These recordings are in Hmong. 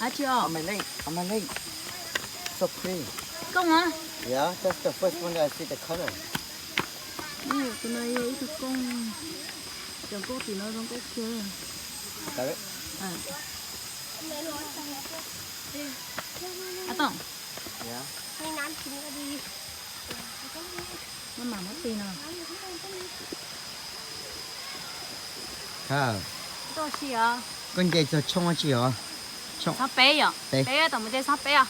Ab tsi os. On my leg, on my leg. So pretty. Koob a? Yeah, that's the first one that I see the color. Tus no yog ib tug koob, cov koob tim no zoo koob kiag. Got it? Ab Tooj. Yeah. Maj mam muab tis no. Koj nce txog tshooj dab tsi os? Xab peb yom. Peb, peb tom mus nce xab peb os.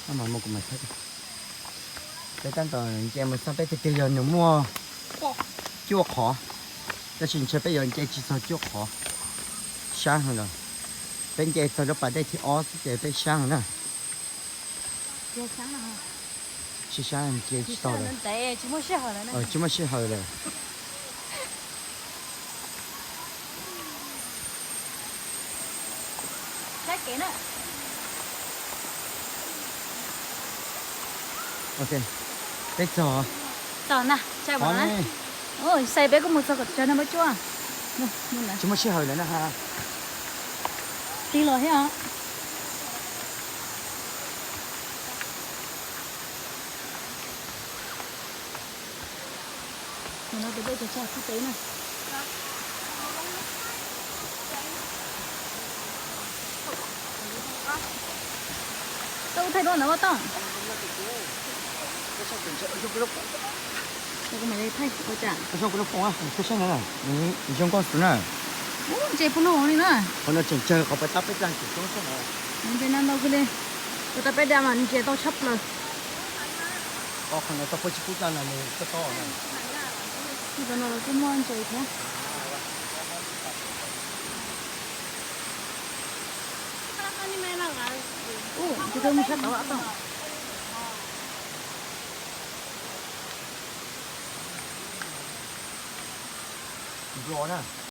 Maj mam mus kuv mam thaij. Peb tab tom nce mus xab peb tiag tiag yog nws muaj cuaj qhov, tab sis ntshe peb yuav nce tsis txog cuaj qhov. Sab heev lawm. Peb nce txog lub pas dej thib ob xwb ces peb sab heev na. Tsis sab, nce tsis tau lawm. Tsis muaj sij hawm lawm. Ok, peb txog. Txog ntag, xais peb kuj mus txog kom tsawg na Npawg Cuab. Tsis muaj sij hawm lawm na. Tig los thiab os. Tus no tus dej tsaws tsaws txhij peb na. Tau thaij duab ntawd Vaj Tooj. Kuv mam li thaij ua cas. Zoo kuv lub foom, koj saib na, zoo nkauj xwb na. Ub, ntses puag lug li na. Qhov no tseem tsawg, qhov pas tab peb da tseem coob xwb na. Ntses no ntau kawg li. Pas tab peb da mas ntses tau tshaj plaws. Qhov no tau puag tsis pub da no nws toj toj na. Qhov no los kuj muaj ntses thiab. Ub, tus twg mus sab tod Vaj Tooj. Nplua na.